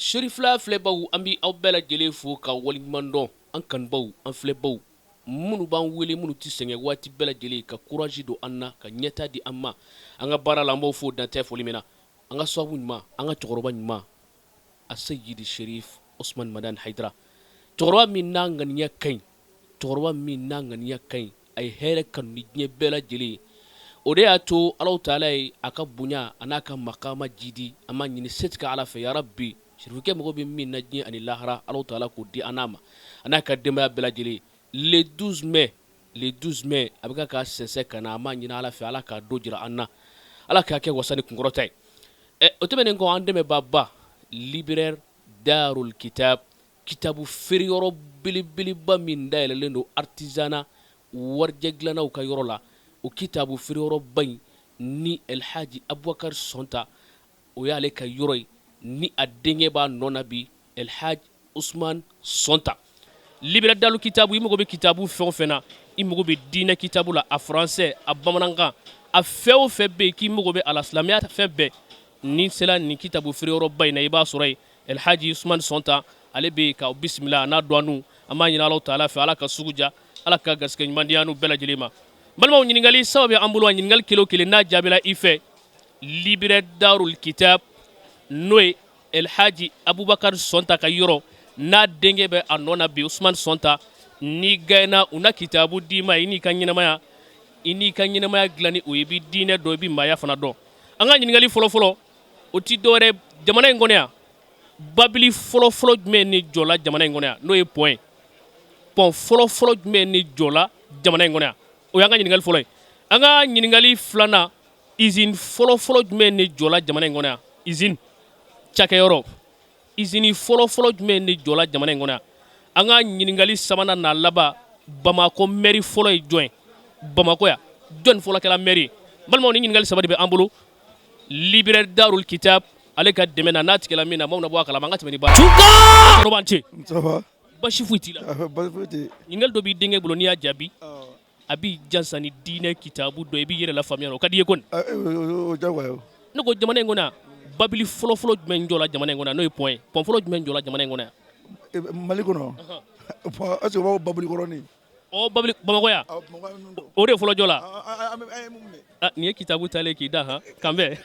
Serifila filɛbaw, an bɛ aw bɛɛ lajɛlen fo ka waleɲuman dɔn. An kanubaw, an filɛbaw, minnu b'an wele, minnu tɛ sɛgɛn waati bɛɛ lajɛlen ka courage don an na, ka ɲɛta di an ma an ka baara la, an b'aw fo dan tɛ foli min na. An ka sababu ɲuman, an ka cɛkɔrɔba ɲuman, Aseyidi Sherif Osman Madani Hayidara, cɛkɔrɔba min n'a ŋaniya ka ɲi, cɛkɔrɔba min n'a ŋaniya ka ɲi, a ye hɛrɛ kanu ni diɲɛ bɛɛ lajɛlen ye. O de y'a to Alahu taala ye a ka bonya a n'a ka makama jidi. An b'a ɲini setigi Ala fɛ, ya rabi, sherifukɛ mago bɛ min na diɲɛ ani lahara, Alahu taala k'o di an n'a ma, a n'a ka denbaya bɛɛ lajɛlen. Le 12 mai, le 12 mai, a bɛ ka k'a sɛnsɛn ka na. An b'a ɲini Ala fɛ, Ala k'a don jira an na, Ala k'a kɛ wasa ni kunkɔrɔta ye. Ɛ, o tɛmɛnen kɔ, an dɛmɛbaaba, libraire Darul Kitab, kitabu feereyɔrɔ belebeleba min dayɛlɛlen don artisanat warijɛ dilannaw ka yɔrɔ la, o kitabu feereyɔrɔba in ni Elhaji Abubakar Sɔnta, o y'ale ka yɔrɔ ye, ni a denkɛ b'a nɔ na bi, Elhaji Usman Sɔnta. Libraire Darul Kitabu, i mago bɛ kitabu fɛn o fɛn na, i mago bɛ diinɛ kitabu la, a français, a bamanankan, a fɛn o fɛn bɛ yen k'i mago bɛ a la, silamɛya fɛn bɛɛ, n'i sera nin kitabu feereyɔrɔba in na, i b'a sɔrɔ yen. Elhaji Usman Sɔnta, ale bɛ yen k'aw bisimila, a n'a dɔgɔninw. An b'a ɲini Alahu taala fɛ, Ala ka sugu diya, Ala ka garisɛgɛ ɲuman di an n'u bɛɛ lajɛlen ma. Balimaw, ɲininkali saba bɛ an bolo. A ɲininkali kelen o kelen n'a jaabila i fɛ, libraire Darul Kitab, n'o ye Elhaji Abubakar Sɔnta ka yɔrɔ, n'a denkɛ bɛ a nɔ na bi, Usman Sɔnta, n'i gagné, u na kitabu d'i ma, i n'i ka ɲɛnamaya, i n'i ka ɲɛnamaya dilan ni o ye. I bɛ diinɛ dɔn, i bɛ maaya fana dɔn. An ka ɲininkali fɔlɔfɔlɔ, o ti dɔwɛrɛ, jamana in kɔnɔ yan, babili fɔlɔfɔlɔ jumɛn ni jɔla jamana in kɔnɔ yan, n'o ye pont ye? Pont fɔlɔfɔlɔ jumɛn ni jɔla jamana in kɔnɔ yan? O y'an ka ɲininkali fɔlɔ ye. An ka ɲininkali filanan, usine fɔlɔfɔlɔ jumɛn ni jɔla jamana in kɔnɔ yan? Usine, cakɛyɔrɔ, usine fɔlɔfɔlɔ jumɛn ni jɔla jamana in kɔnɔ yan? An ka ɲininkali sabanan n'a laban, Bamakɔ mɛri fɔlɔ ye jɔn ye? Bamakɔ yan, jɔn fɔlɔ kɛra mɛri ye? Balimaw, ni ɲininkali saba de bɛ an bolo. Libraire Darul Kitab, ale ka dɛmɛ na, n'a tigɛla min na, maaw na bɔ a kalama. An ka tɛmɛ ni baara ye. Ce, basi foyi t'i la? Ɲininkali dɔ b'i denkɛ bolo, n'i y'a jaabi, a b'i jansa ni diinɛ kitabu dɔ, i b'i yɛrɛ lafaamuya, o ka di i ye kɔni. Ne ko, jamana in kɔnɔ yan, babili fɔlɔfɔlɔ jumɛn jɔla jamana in kɔnɔ yan, n'o ye pont ye? Pont fɔlɔ jumɛn jɔla jamana in kɔnɔ yan? Mali kɔnɔ, est-ce que o babili kɔrɔnin? Ɔ, babili Bamakɔ yan, o de fɔlɔ jɔla. Nin ye kitabu talen k'i da han kan bɛn.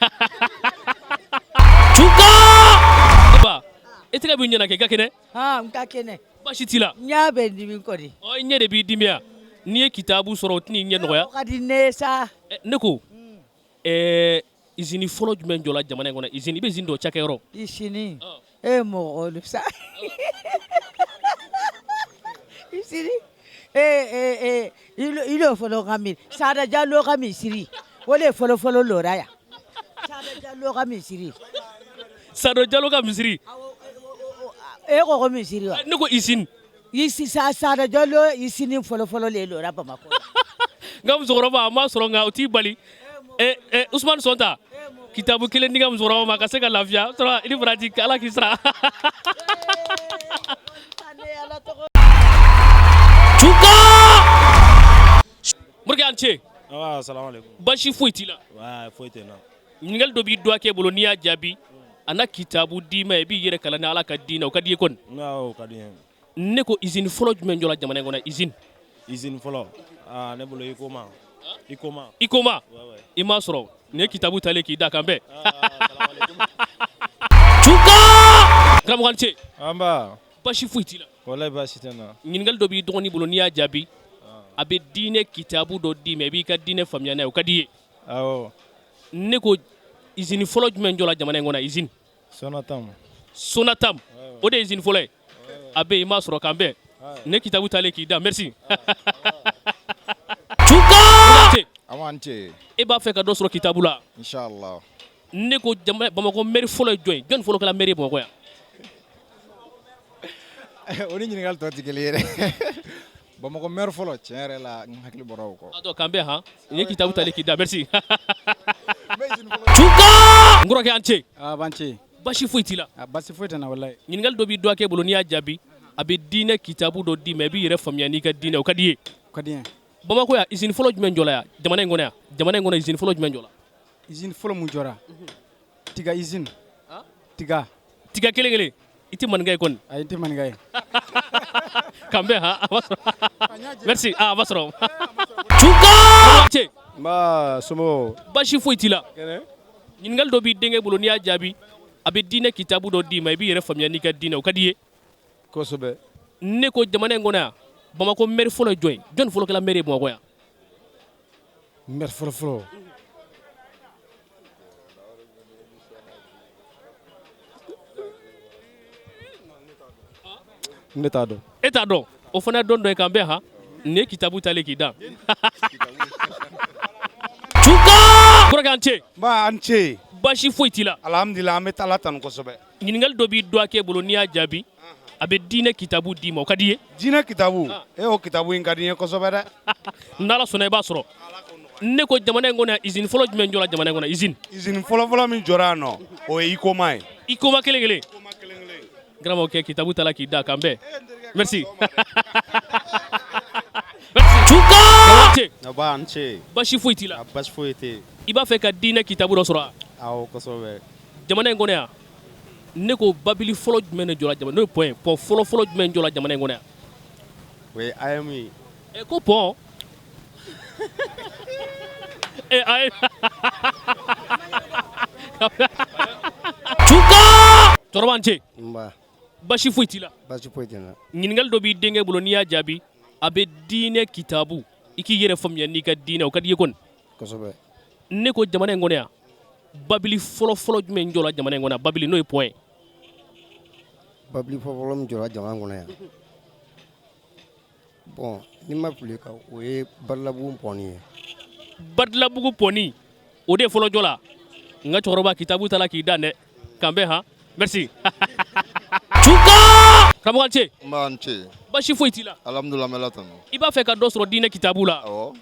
Ba, e tɛgɛ b'i ɲɛna kɛ, i ka kɛnɛ? N ka kɛnɛ. Baasi t'i la? N ɲɛ bɛ n dimi kɔni. Ɔ, i ɲɛ de b'i dimi yan. N'i ye kitabu sɔrɔ, o tɛn'i ɲɛ nɔgɔya? O ka di ne ye sa. Ne ko, usine fɔlɔ jumɛn jɔla jamana in kɔnɔ? Usine, i bɛ usine dɔn, cakɛyɔrɔ. Usine, e mɔgɔ sa, usine, ee ee i fɔlɔ ka min, Sada Jalo ka misiri, o de fɔlɔ fɔlɔ lɔra yan, Sada Jalo ka misiri. Sada Jalo ka misiri. E ko misiri wa? Ne ko usine. Sada Jalo usine fɔlɔ fɔlɔ le lɔra Bamakɔ. N ka musokɔrɔba, a ma sɔrɔ, nka o t'i bali. Usumani Sɔnta, kitabu kelen di n ka musokɔrɔba ma ka se ka lafiya sɔrɔ. I ni baraji, Ala k'i sara. Tunka Morikɛ, an ce. Basi foyi t'i la? Foyi tɛ n na. Ɲininkali dɔ b'i dɔgɔkɛ bolo, n'i y'a jaabi, a na kitabu d'i ma, i b'i yɛrɛ kalan ni Ala ka diinɛ. O ka di i ye kɔni? O ka di n ye. Ne ko, usine fɔlɔ jumɛn jɔla jamana in kɔnɔ? Usine. Usine fɔlɔ, aa, ne bolo Huicoma, Huicoma. Huicoma, i m'a sɔrɔ. Nin ye kitabu talen k'i da kan bɛn. Tunka karamɔgɔ, an ce. Anba. Basi foyi t'i la? Walayi, baasi tɛ n na. Ɲininkali dɔ b'i dɔgɔnin bolo, n'i y'a jaabi, a bɛ diinɛ kitabu dɔ d'i ma, i b'i ka diinɛ faamuya n'a ye. O ka di i ye? Awɔ. Ne ko, usine fɔlɔ jumɛn jɔla jamana in kɔnɔ? Usine. Sonatam. Sonatam, o de ye usine fɔlɔ ye. A bɛ yen, i m'a sɔrɔ. K'an bɛn ne kitabu talen k'i da. Merci. Tunka. An ce. E b'a fɛ ka dɔ sɔrɔ kitabu la? Inshallah. Ne ko, Bamakɔ mairie fɔlɔ ye jɔn ye? Jɔn fɔlɔ kɛra mairie ye Bamakɔ yan? O ni ɲininkali tɔ tɛ kelen ye dɛ. Bamakɔ maire fɔlɔ, tiɲɛ yɛrɛ la, n hakili bɔra o kɔ. A k'an bɛn han. Nin ye kitabu talen k'i da. Merci. Tunka n kɔrɔkɛ, an ce. B'an ce. Basi foyi t'i la? Basi foyi tɛ n na walayi. Ɲininkali dɔ b'i dɔgɔkɛ bolo, n'i y'a jaabi, a bɛ diinɛ kitabu dɔ d'i ma, i b'i yɛrɛ faamuya n'i ka diinɛ. O ka di i ye? O ka di n ye. Bamakɔ yan, usine fɔlɔ jumɛn jɔla yan, jamana in kɔnɔ yan? Jamana in kɔnɔ, usine fɔlɔ jumɛn jɔla? Usine fɔlɔ mun jɔra? Tiga usine, tiga. Tiga kelen kelen. I tɛ maninka ye kɔni? Ayi, n tɛ maninka ye. K'an bɛn han, a ma sɔrɔ. Merci, ah, a ma sɔrɔ. Tunka! Ce. Nba, somɔgɔw? Baasi foyi t'i la. Ɲininkali dɔ b'i denkɛ bolo, n'i y'a jaabi, a bɛ diinɛ kitabu dɔ d'i ma, i b'i yɛrɛ faamuya n'i ka diinɛ, o ka di i ye? Kosɛbɛ. Ne ko jamana in kɔnɔ yan, Bamakɔ maire fɔlɔ ye jɔn ye? Jɔn fɔlɔ kɛra maire ye Bamakɔ yan? Maire fɔlɔ fɔlɔ. Ne t'a dɔn. E t'a dɔn? O fana ye dɔn dɔ ye, k'an bɛn han. Nin ye kitabu talen k'i da. Tunka! Kɔrɔkɛ, an ce. Nba, an ce. Baasi foyi t'i la. Alhamdulillah, an bɛ Ala tanu kosɛbɛ. Ɲininkali dɔ b'i dɔgɔkɛ bolo, n'i y'a jaabi, a bɛ diinɛ kitabu d'i ma, o ka di i ye? Diinɛ kitabu, e o kitabu in ka di n ye kosɛbɛ dɛ. N'Ala sɔnna, i b'a sɔrɔ. Ne ko jamana in kɔnɔ yan, usine fɔlɔ jumɛn jɔra jamana in kɔnɔ, usine? Usine fɔlɔ fɔlɔ min jɔra yan nɔ, o ye Icoma ye. Icoma kelen kelen. Karamɔgɔkɛ, kitabu ta la k'i da, k'an bɛn. Merci. Tunka! Nba, an ce. Baasi foyi t'i la. Baasi foyi tɛ yen. I b'a fɛ ka diinɛ kitabu dɔ sɔrɔ wa? Awɔ, kosɛbɛ. Jamana in kɔnɔ yan, ne ko babili fɔlɔ jumɛn de jɔra jamana, n'o ye pont ye, pont fɔlɔ fɔlɔ jumɛn jɔra jamana in kɔnɔ yan? O ye AM ye. Ɛ, ko pont. Ɛ, ayi. Tunka! Cɛkɔrɔba, an ce. Nba. Baasi foyi t'i la. Baasi foyi tɛ n na. Ɲininkali dɔ b'i denkɛ bolo, n'i y'a jaabi, a bɛ diinɛ kitabu, i k'i yɛrɛ faamuya n'i ka diinɛ, o ka di i ye kɔni? Kosɛbɛ. Ne ko jamana in kɔnɔ yan, babili fɔlɔ fɔlɔ jumɛn jɔra jamana in kɔnɔ yan, babili, n'o ye pont ye? Babili fɔlɔ fɔlɔ min jɔra jamana kɔnɔ yan, bon, ni ma fili ka, o ye Badilabugu pont ye. Badilabugu pont, o de ye fɔlɔ jɔ la. N ka cɛkɔrɔba, kitabu ta la k'i dan dɛ, k'an bɛn han. Merci. Tunka! Karamɔgɔ, an ce. Nba, an ce. Baasi foyi t'i la. Alhamdulillah, an bɛ Ala tanu. I b'a fɛ ka dɔ sɔrɔ diinɛ kitabu la? Awɔ.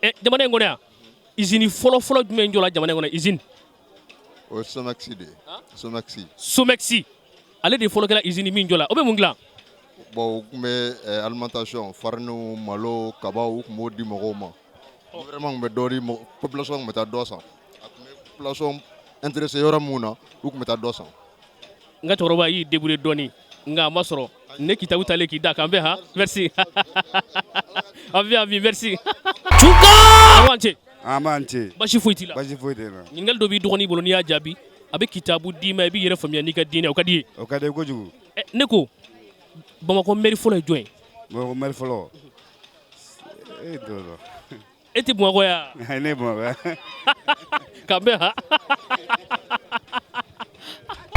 Ɛ, jamana in kɔnɔ yan, usine fɔlɔ fɔlɔ jumɛn jɔra jamana in kɔnɔ, usine? O ye Somex de ye. Somex. Somex, ale de fɔlɔ kɛra usine min jɔla, o bɛ mun dilan? Bon, u tun bɛ alimentation, farine, malo, kabaw, u tun b'o di mɔgɔw ma. Gouvernement tun bɛ dɔ di, population tun bɛ taa dɔ san. A tun bɛ population intéressé yɔrɔ mun na, u tun bɛ taa dɔ san. N ka cɛkɔrɔba y'i débrouillé dɔɔni, nka a ma sɔrɔ. Ne kitabu talen k'i da, k'an bɛn han. Merci. Abi abi, merci. Tunka! An ce. An b'an ce. Baasi foyi t'i la. Baasi foyi tɛ n na. Ɲininkali dɔ b'i dɔgɔnin bolo, n'i y'a jaabi, a bɛ kitabu d'i ma, i b'i yɛrɛ faamuya n'i ka diinɛ, o ka di i ye? O ka di kojugu. Ɛ, ne ko Bamakɔ maire fɔlɔ ye jɔn ye? Bamakɔ maire fɔlɔ. E t'o dɔn. E tɛ Bamakɔ yan? Ne ye Bamakɔ yan. K'an bɛn han.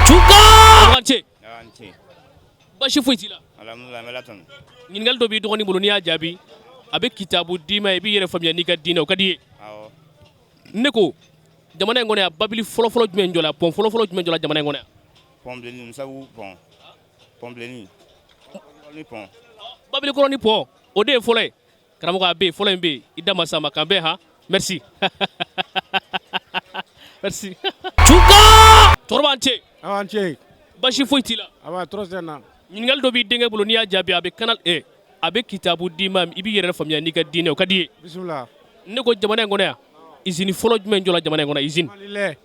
Tunka! An ce. An ce. Baasi foyi t'i la. Alhamdulillah, an bɛ Ala tanu. Ɲininkali dɔ b'i dɔgɔnin bolo, n'i y'a jaabi, a bɛ kitabu d'i ma, i b'i yɛrɛ faamuya n'i ka diinɛ, o ka di i ye? Awɔ. Ne ko jamana in kɔnɔ yan, babili fɔlɔ fɔlɔ jumɛn jɔra, pont fɔlɔ fɔlɔ jumɛn jɔra jamana in kɔnɔ yan? Pont Bilenni, Musabugu pont. Pont Bilenni. Ni pont. Babili kɔrɔ ni pont, o de ye fɔlɔ ye. Karamɔgɔ, a bɛ yen, fɔlɔ in bɛ yen, i da ma s'a ma, k'an bɛn han. Merci. Merci. Tunka! Cɛkɔrɔba, an ce. An ce. Baasi foyi t'i la. Aba, tɔɔrɔ tɛ n na. Ɲininkali dɔ b'i denkɛ bolo, n'i y'a jaabi, a bɛ canal, a bɛ kitabu d'i ma, i b'i yɛrɛ faamuya n'i ka diinɛ, o ka di i ye? Bisimila. Ne ko jamana in kɔnɔ yan, usine fɔlɔ jumɛn jɔra jamana in kɔnɔ, usine? Malilɛ.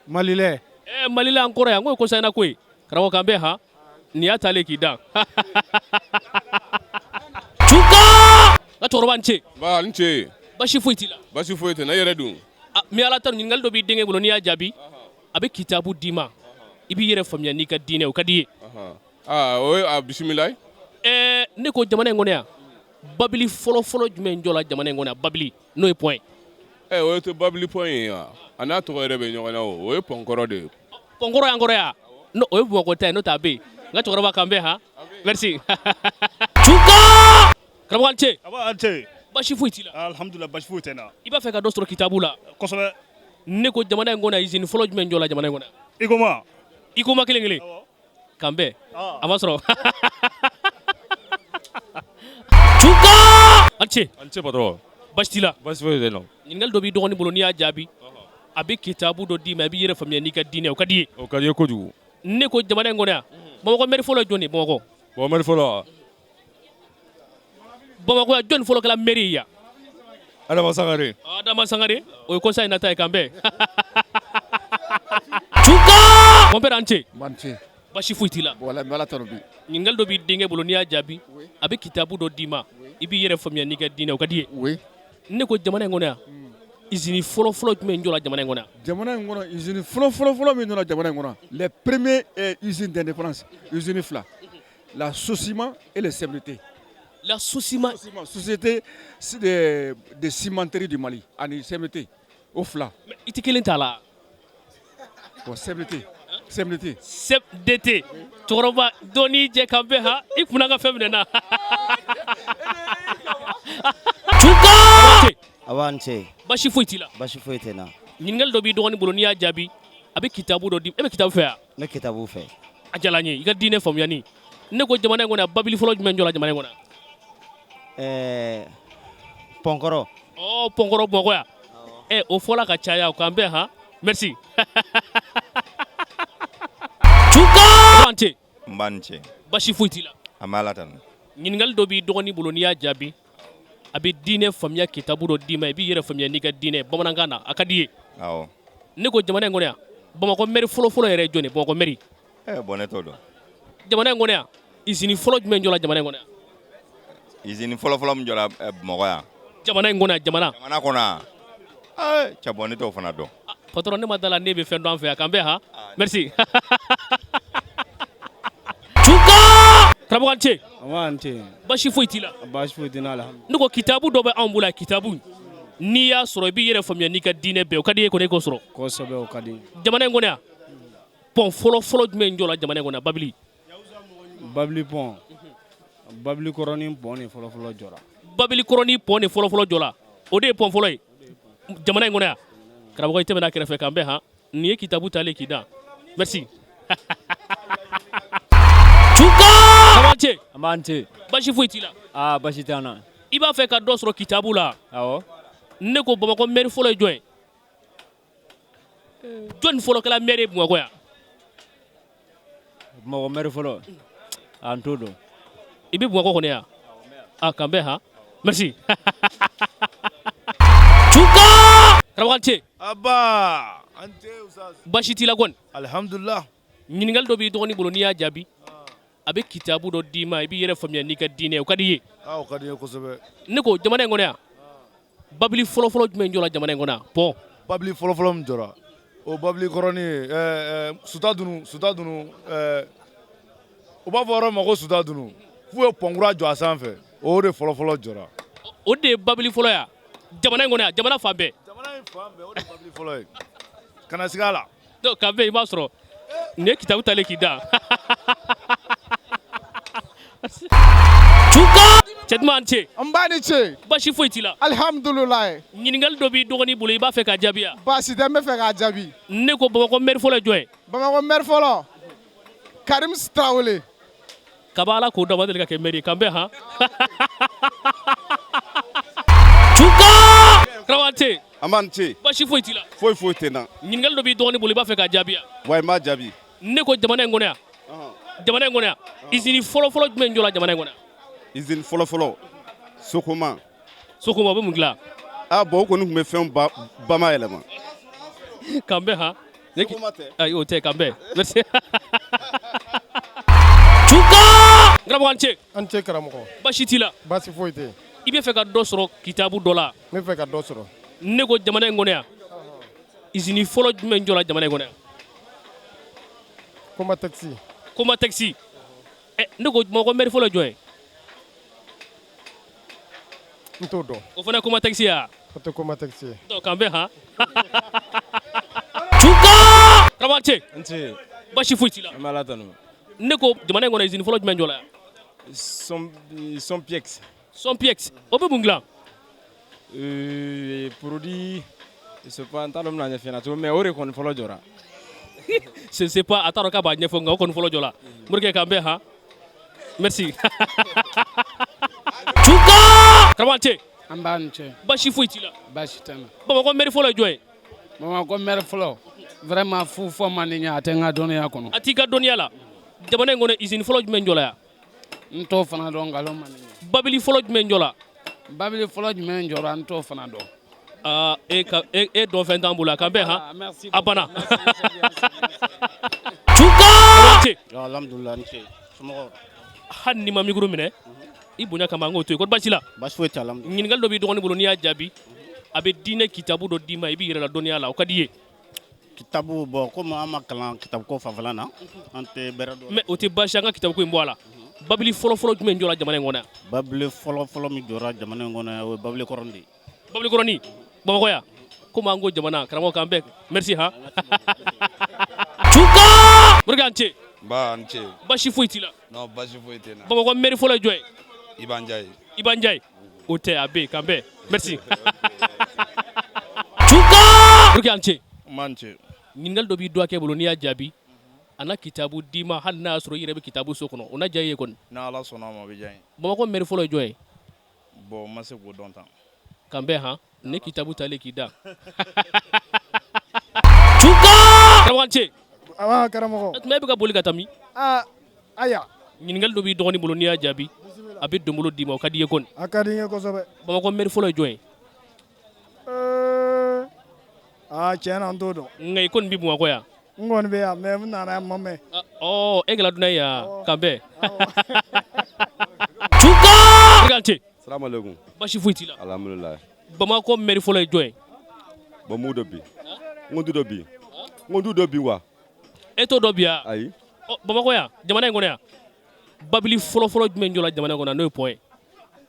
Malilɛ. Ɛ, Malilɛ an kɔrɔ yan, n ko ye kɔsa ko ye. Karamɔgɔ, k'an bɛn han. Nin y'a talen k'i da. Tunka! N ka cɛkɔrɔba, n ce. Nba, n ce. Baasi foyi t'i la. Baasi foyi tɛ n na, i yɛrɛ dun? N bɛ Ala tanu. Ɲininkali dɔ b'i denkɛ bolo, n'i y'a jaabi, a bɛ kitabu d'i ma, i b'i yɛrɛ faamuya n'i ka diinɛ, o ka di i ye? Aa, o ye a bisimila. Ɛɛ, ne ko jamana in kɔnɔ yan, babili fɔlɔ fɔlɔ jumɛn jɔra jamana in kɔnɔ yan, babili, n'o ye pont ye? Ɛ, o ye babili pont ye wa? A n'a tɔgɔ yɛrɛ bɛ ɲɔgɔn na o, o ye pont kɔrɔ de ye. Pont kɔrɔ y'an kɔrɔ yan? N'o o ye Bamakɔ ta ye, n'o tɛ a bɛ yen. N ka cɛkɔrɔba, k'an bɛn han. Merci. Tunka! Karamɔgɔ, an ce. Aba, an ce. Baasi foyi t'i la. Alhamdulillah, baasi foyi tɛ n na. I b'a fɛ ka dɔ sɔrɔ kitabu la? Kosɛbɛ. Ne ko jamana in kɔnɔ yan, usine fɔlɔ jumɛn jɔra jamana in kɔnɔ yan? Icoma. Icoma kelen kelen. K'an bɛn. A ma sɔrɔ. Tunka! An ce. An ce patron. Baasi t'i la. Baasi foyi tɛ n na. Ɲininkali dɔ b'i dɔgɔnin bolo, n'i y'a jaabi, a bɛ kitabu dɔ d'i ma, i b'i yɛrɛ faamuya n'i ka diinɛ, o ka di i ye? O ka di n ye kojugu. Ne ko jamana in kɔnɔ yan, Bamakɔ maire fɔlɔ ye jɔn ye, Bamakɔ? Bamakɔ maire fɔlɔ. Bamakɔ yan, jɔn fɔlɔ kɛra maire ye yan? Adama Sangare. Adama Sangare, o ye kɔsa in nata ye, k'an bɛn. Tunka! Mon père, an ce. An ce. Basi foyi t'i la. Wala n bɛ Ala tanu bi. Ɲininkali dɔ b'i denkɛ bolo, n'i y'a jaabi, a bɛ kitabu dɔ d'i ma, i b'i yɛrɛ faamuya n'i ka diinɛ, o ka di i ye? Oui. Ne ko jamana in kɔnɔ yan, usine fɔlɔ fɔlɔ jumɛn jɔra jamana in kɔnɔ yan? Jamana in kɔnɔ, usine fɔlɔ fɔlɔ fɔlɔ min jɔra jamana in kɔnɔ, les premiers usines d'indépendance, usine fila, la SOCIMA et le CMDT. La SOCIMA. Société de cimenterie du Mali ani CMDT, o fila. Mais i tɛ kelen t'a la. Bon, CMDT, CMDT. CMDT, cɛkɔrɔba dɔɔni jɛ k'an bɛn han, i kunna ka fɛn minɛ n na. Tunka! Awa, ni ce. Basi foyi t'i la. Basi foyi tɛ n na. Ɲininkali dɔ b'i dɔgɔnin bolo, n'i y'a jaabi, a bɛ kitabu dɔ di. E bɛ kitabu fɛ yan? Ne kitabu fɛ. A diyara n ye, i ka diinɛ faamuyani. Ne ko jamana in kɔnɔ yan, babili fɔlɔ jumɛn jɔra jamana in kɔnɔ yan? Pɔnkɔrɔ. Ɔ, pɔnkɔrɔ Bamakɔ yan. Ɛ, o fɔla ka caya, o k'an bɛn han. Merci. Tunka! Ni ce. N ba ni ce. Basi foyi t'i la. An bɛ Ala tanu. Ɲininkali dɔ b'i dɔgɔnin bolo, n'i y'a jaabi, a bɛ diinɛ faamuya kitabu dɔ d'i ma, i b'i yɛrɛ faamuya n'i ka diinɛ bamanankan na, a ka di i ye? Awɔ. Ne ko jamana in kɔnɔ yan, Bamakɔ maire fɔlɔ fɔlɔ yɛrɛ ye jɔn ye? Bamakɔ maire. Ɛ bon, ne t'o dɔn. Jamana in kɔnɔ yan, usine fɔlɔ jumɛn jɔra jamana in kɔnɔ yan? Usine fɔlɔ fɔlɔ min jɔra Bamakɔ yan. Jamana in kɔnɔ yan, jamana. Jamana kɔnɔ yan. Ee cɛ, bon, ne t'o fana dɔn. Patron, ne ma da la ne bɛ fɛn dɔn an fɛ yan, k'an bɛn han. Merci. Tunka! Karamɔgɔ, a ni ce. An ni ce. Basi foyi t'i la. Basi foyi tɛ n na, alhamdulilah. Ne ko kitabu dɔ bɛ anw bolo yan, kitabu n'i y'a sɔrɔ, i b'i yɛrɛ faamuya n'i ka diinɛ bɛɛ, o ka di i ye kɔni, e k'o sɔrɔ? Kosɛbɛ, o ka di. Jamana in kɔnɔ yan, pont fɔlɔ fɔlɔ jumɛn jɔra jamana in kɔnɔ yan, babili? Babili pont, babili kɔrɔnin pont de fɔlɔ fɔlɔ jɔra. Babili kɔrɔnin pont de fɔlɔ fɔlɔ jɔra, o de ye pont fɔlɔ ye jamana in kɔnɔ yan. Karamɔgɔ, i tɛmɛna kɛrɛfɛ, k'an bɛn han. Nin ye kitabu talen k'i da. Merci. Tunka! Karamɔgɔ, ce. An b'an ce. Basi foyi t'i la. Aa, basi tɛ an na. I b'a fɛ ka dɔ sɔrɔ kitabu la? Awɔ. Ne ko Bamakɔ maire fɔlɔ ye jɔn ye? Jɔn fɔlɔ kɛra maire ye Bamakɔ yan? Bamakɔ maire fɔlɔ, a n t'o dɔn. I bɛ Bamakɔ kɔnɔ yan? A k'an bɛn han. Merci. Tunka! Karamɔgɔ, a ni ce. Aba, an ce Ustaz. Basi t'i la kɔni? Alhamdulillah. Ɲininkali dɔ b'i dɔgɔnin bolo, n'i y'a jaabi, a bɛ kitabu dɔ d'i ma, i b'i yɛrɛ faamuya n'i ka diinɛ, o ka di i ye? Ah, o ka di n ye kosɛbɛ. Ne ko jamana in kɔnɔ yan, babili fɔlɔ fɔlɔ jumɛn jɔra jamana in kɔnɔ yan? Pont. Babili fɔlɔ fɔlɔ min jɔra, o babili kɔrɔnin ye ɛɛ Sutadunu, Sutadunu, u b'a fɔ yɔrɔ min ma ko Sutadunu, f'u ye pont kura jɔ a sanfɛ, o de fɔlɔ fɔlɔ jɔra. O de ye babili fɔlɔ yan jamana in kɔnɔ yan, jamana fan bɛɛ. Jamana in fan bɛɛ, o de ye babili fɔlɔ ye. Kana siga a la. Donc k'an bɛn, i b'a sɔrɔ nin ye kitabu talen k'i da. Tunka! Cɛ duman, a ni ce. N ba ni ce. Basi foyi t'i la. Alihamudulilayi. Ɲininkali dɔ b'i dɔgɔnin bolo, i b'a fɛ k'a jaabi yan? Baasi tɛ, n bɛ fɛ k'a jaabi. Ne ko Bamakɔ maire fɔlɔ ye jɔn ye? Bamakɔ maire fɔlɔ, Karim Tarawele. Kaba Ala k'o dɔn, a ma deli ka kɛ maire ye, k'an bɛn han. Tunka! Karamɔgɔ, a ni ce. An b'a ni ce. Basi foyi t'i la. Foyi foyi tɛ n na. Ɲininkali dɔ b'i dɔgɔnin bolo, i b'a fɛ k'a jaabi yan? Wa n b'a jaabi. Ne ko jamana in kɔnɔ yan, jamana in kɔnɔ yan, usine fɔlɔ fɔlɔ jumɛn jɔra jamana in kɔnɔ yan? Usine fɔlɔ fɔlɔ, Sokoma. Sokoma, o bɛ mun dilan? Ah bon, o kɔni tun bɛ fɛnw ba bama yɛlɛma. K'an bɛn han. Sokoma tɛ. Ayi, o tɛ, k'an bɛn. Merci. Tunka! Karamɔgɔ, a ni ce. An ce karamɔgɔ. Basi t'i la. Basi foyi tɛ. I bɛ fɛ ka dɔ sɔrɔ kitabu dɔ la? N bɛ fɛ ka dɔ sɔrɔ. Ne ko jamana in kɔnɔ yan, usine fɔlɔ jumɛn jɔra jamana in kɔnɔ yan? Comatex. Comatex. Ɛ, ne ko Bamakɔ maire fɔlɔ ye jɔn ye? N t'o dɔn. O fana ye Comatex ye wa? O tɛ Comatex ye. Donc k'an bɛn han. Tunka! Karamɔgɔ, a ni ce. N ce. Basi foyi t'i la. An bɛ Ala tanu. Ne ko jamana in kɔnɔ, usine fɔlɔ jumɛn jɔra yan? Sonpiex. Sonpiex, o bɛ mun dilan? Produit, je sais pas, n t'a dɔn n bɛna ɲɛf'i ɲɛna cogo min, mais o de kɔni fɔlɔ jɔra. Je ne sais pas, a t'a dɔn k'a b'a ɲɛfɔ, nka o kɔni fɔlɔ jɔra. Morikɛ, k'an bɛn han. Merci. Tunka! Karamɔgɔ, a ni ce. An b'a ni ce. Basi foyi t'i la. Basi tɛ n na. Bamakɔ maire fɔlɔ ye jɔn ye? Bamakɔ maire fɔlɔ, vraiment, fu fɔ man di n ye, a tɛ n ka dɔnniya kɔnɔ. A t'i ka dɔnniya la. Jamana in kɔnɔ, usine fɔlɔ jumɛn jɔra yan? N t'o fana dɔn, nkalon man di n ye. Babili fɔlɔ jumɛn jɔra? Babili fɔlɔ jumɛn jɔra, n t'o fana dɔn. Aa, e ka e dɔn fɛn t'an bolo, a k'an bɛn han. Merci. A banna. Tunka! Karamɔgɔ, a ni ce. Alhamdulillah, ni ce. Somɔgɔw? Hali n'i ma micro minɛ, i bonya kama an k'o to yen. Kɔri baasi la? Baasi foyi tɛ, alhamdulillah. Ɲininkali dɔ b'i dɔgɔnin bolo, n'i y'a jaabi, a bɛ diinɛ kitabu dɔ d'i ma, i b'i yɛrɛ ladɔnniya la, o ka di i ye. Kitabu, bon, komi an ma kalan kitabu ko fanfɛla na, an tɛ bɛrɛ dɔn. Mais o tɛ baasi, an ka kitabu ko in bɔ a la. Babili fɔlɔfɔlɔ jumɛn jɔra jamana in kɔnɔ yan? Babili fɔlɔfɔlɔ min jɔra jamana in kɔnɔ yan, o ye babili kɔrɔnin de ye. Babili kɔrɔnin Bamakɔ yan? Komi an ko jamana, karamɔgɔ k'an bɛn. Merci han. Tunka! Morikɛ, an ce. Nba, an ce. Basi foyi t'i la? Non, basi foyi tɛ n na. Bamakɔ maire fɔlɔ ye jɔn ye? Iba Ndiaye. Iba Ndiaye. O tɛ, a bɛ yen, k'an bɛn. Merci. Tunka! Morikɛ, an ce. Nba, an ce. Ɲininkali dɔ b'i dɔgɔkɛ bolo, n'i y'a jaabi, a na kitabu d'i ma, hali n'a y'a sɔrɔ i yɛrɛ bɛ kitabu so kɔnɔ, o na diya i ye kɔni. N'Ala sɔnna a ma, o bɛ diya n ye. Bamakɔ maire fɔlɔ ye jɔn ye? Bon, n ma se k'o dɔn tan. K'an bɛn han, ne kitabu talen k'i da. Tunka! Karamɔgɔ, an ce. Awa karamɔgɔ. Tuma e bɛ ka boli ka taa min? Aa, aya. Ɲininkali dɔ b'i dɔgɔnin bolo, n'i y'a jaabi, a bɛ donbolo d'i ma, o ka di i ye kɔni. A ka di n ye kosɛbɛ. Bamakɔ maire fɔlɔ ye jɔn ye? Ee, aa tiɲɛ na n t'o dɔn. Nka i kɔni bɛ Bamakɔ yan. N kɔni bɛ yan mais n nana yan ma mɛn. Ɔ, e kɛra dunan ye yan, k'an bɛn. Tunka! Morikɛ, an ce. Salamalekun. Basi foyi t'i la? Alhamdulilayi. Bamakɔ maire fɔlɔ ye jɔn ye? Bon, m'u dɔn bi. N ko n t'u dɔn bi. N ko n t'u dɔn bi quoi. E t'o dɔn bi wa? Ayi. Ɔ, Bamakɔ yan, jamana in kɔnɔ yan, babili fɔlɔfɔlɔ jumɛn jɔra jamana in kɔnɔ n'o ye pont ye?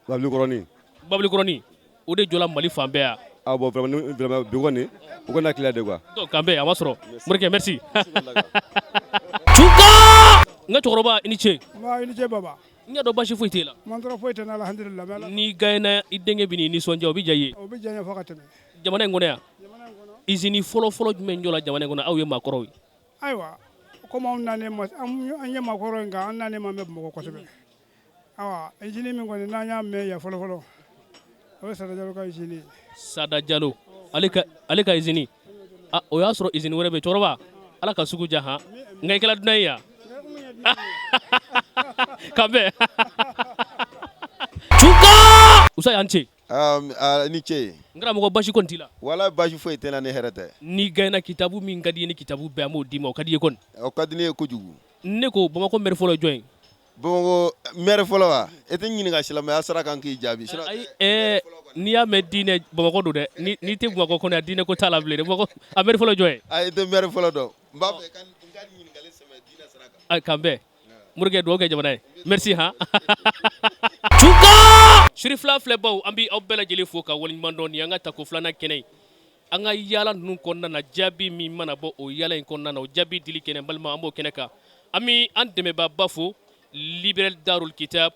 Babili kɔrɔnin. Babili kɔrɔnin, o de jɔra Mali fan bɛɛ yan. Ah bon, vraiment, vraiment bi kɔni, o kɔni hakilila de quoi. Donc k'an bɛn, a ma sɔrɔ. Morikɛ, merci. Tunka! N ka cɛkɔrɔba, i ni ce. Nba, i ni ce baba. N y'a dɔn basi foyi t'e la. Man tɔɔrɔ foyi tɛ n na, alhamdulillah. Bɛ Ala. N'i gagné i denkɛ bɛ n'i nisɔndiya, o bɛ diya i ye. O bɛ diya n ye fo ka tɛmɛ. Jamana in kɔnɔ yan, usine fɔlɔfɔlɔ jumɛn jɔra jamana in kɔnɔ, aw ye maakɔrɔw ye? Ayiwa, komi anw nanen ma, an ye maakɔrɔ ye, nka an nanen ma mɛn Bamakɔ kosɛbɛ. Ayiwa, usine min kɔni n'an y'a mɛn yan fɔlɔfɔlɔ, o ye Sada Jalo ka usine ye. Sada Jalo, ale ka usine. Ah, o y'a sɔrɔ usine wɛrɛ bɛ yen. Cɛkɔrɔba, Ala ka sugu diya han. Nka i kɛra dunan ye yan. K'an bɛn. Tunka! Usa, y'an ce. Ni ce. N karamɔgɔ, basi kɔni t'i la? Wala, basi foyi tɛ n na ni hɛrɛ tɛ. N'i gagné, kitabu min ka di i ye ni kitabu bɛɛ, an b'o d'i ma, o ka di i ye kɔni. O ka di ne ye kojugu. Ne ko Bamakɔ maire fɔlɔ ye jɔn ye? Bamakɔ maire fɔlɔ wa? E tɛ n ɲininka silamɛya sira kan k'i jaabi. Ayi, ɛɛ, n'i y'a mɛn diinɛ, Bamakɔ don dɛ. N'i tɛ Bamakɔ kɔnɔ yan, diinɛ ko t'a la bilen dɛ. Bamakɔ a maire fɔlɔ ye jɔn ye? Ayi, i tɛ maire fɔlɔ dɔn. N b'a fɛ i ka ɲininkali sɛmɛ diinɛ sira kan. Ayi, k'an bɛn. Morikɛ, dugawu kɛ jamana ye. Merci han. Tunka! Sirifila filɛbaw, an bɛ aw bɛɛ lajɛlen fo ka waleɲuman dɔn. Nin y'an ka tako filanan kɛnɛ ye. An ka yaala ninnu kɔnɔna na, jaabi min mana bɔ o yaala in kɔnɔna na, o jaabi dili kɛnɛ, balima, an b'o kɛnɛ kan. An bɛ an dɛmɛbaaba fo, Librairie Darul Kitab,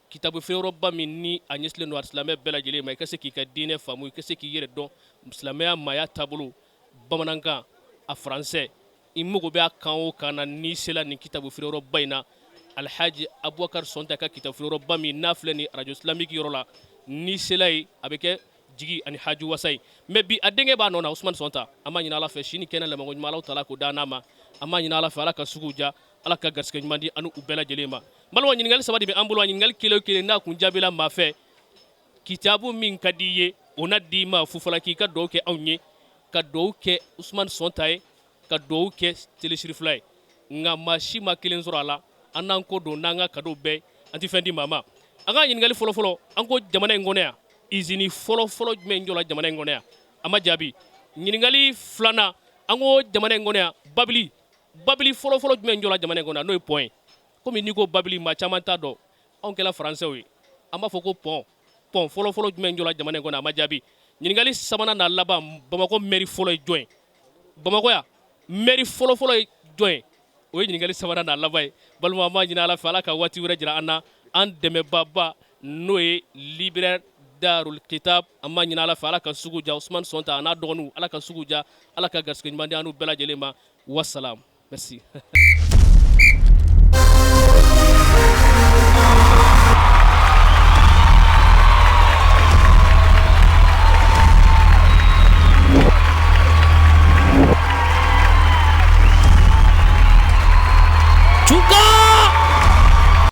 kitabu feereyɔrɔba min ni a ɲɛsinnen don silamɛ bɛɛ lajɛlen ma, i ka se k'i ka diinɛ faamu, i ka se k'i yɛrɛ dɔn silamɛya maaya taabolo, bamanankan, a faransɛ, i mago bɛ a kan o kan na, n'i sera nin kitabu feereyɔrɔba in na, Alhaji Abubakar Sɔnta ka kitabu feereyɔrɔba min n'a filɛ nin radio islamique yɔrɔ la, n'i sera yen, a bɛ kɛ jigi ani haju wasa ye. Mais bi a denkɛ b'a nɔ na, Usumani Sɔnta, an b'a ɲini Ala fɛ, si ni kɛnɛ labanko ɲuman, Alahu taala k'o d'an n'a ma. An b'a ɲini Ala fɛ, Ala ka sugu diya, Ala ka garisɛgɛ ɲuman di an u bɛɛ lajɛlen ma. N balimaw, ɲininkali saba de bɛ an bolo. A ɲininkali kelen o kelen n'a kun jaabila maa fɛ, kitabu min ka di i ye, o na d'i ma fufala, k'i ka dugawu kɛ anw ye, ka dugawu kɛ Usumani Sɔnta ye, ka dugawu kɛ Télé Sirifila ye. Nka maa si ma kelen sɔrɔ a la. An n'an ko don n'an ka cadeau bɛɛ, an tɛ fɛn di maa ma. An ka ɲininkali fɔlɔfɔlɔ, an ko jamana in kɔnɔ yan, usine fɔlɔfɔlɔ jumɛn jɔra jamana in kɔnɔ yan? A ma jaabi. Ɲininkali filanan, an ko jamana in kɔnɔ yan, babili fɔlɔfɔlɔ jumɛn jɔra jamana in kɔnɔ yan, n'o ye pont ye? Komi n'i ko babili, maa caman t'a dɔn, anw kɛla faransɛw ye, an b'a fɔ ko pont. Pont fɔlɔfɔlɔ jumɛn jɔra jamana in kɔnɔ? A ma jaabi. Ɲininkali sabanan n'a laban, Bamakɔ mairie fɔlɔ ye jɔn ye? Bamakɔ yan, mairie fɔlɔfɔlɔ ye jɔn ye? O ye ɲininkali sabanan n'a laban ye. Balima, an b'a ɲini Ala fɛ, Ala ka waati wɛrɛ jira an na. An dɛmɛbaaba, n'o ye Librairie Darul Kitab, an b'a ɲini Ala fɛ, Ala ka sugu diya. Usumani Sɔnta a n'a dɔgɔninw, Ala ka sugu diya, Ala ka garisɛgɛ ɲuman di an n'u bɛɛ lajɛlen ma. Wasalam, merci.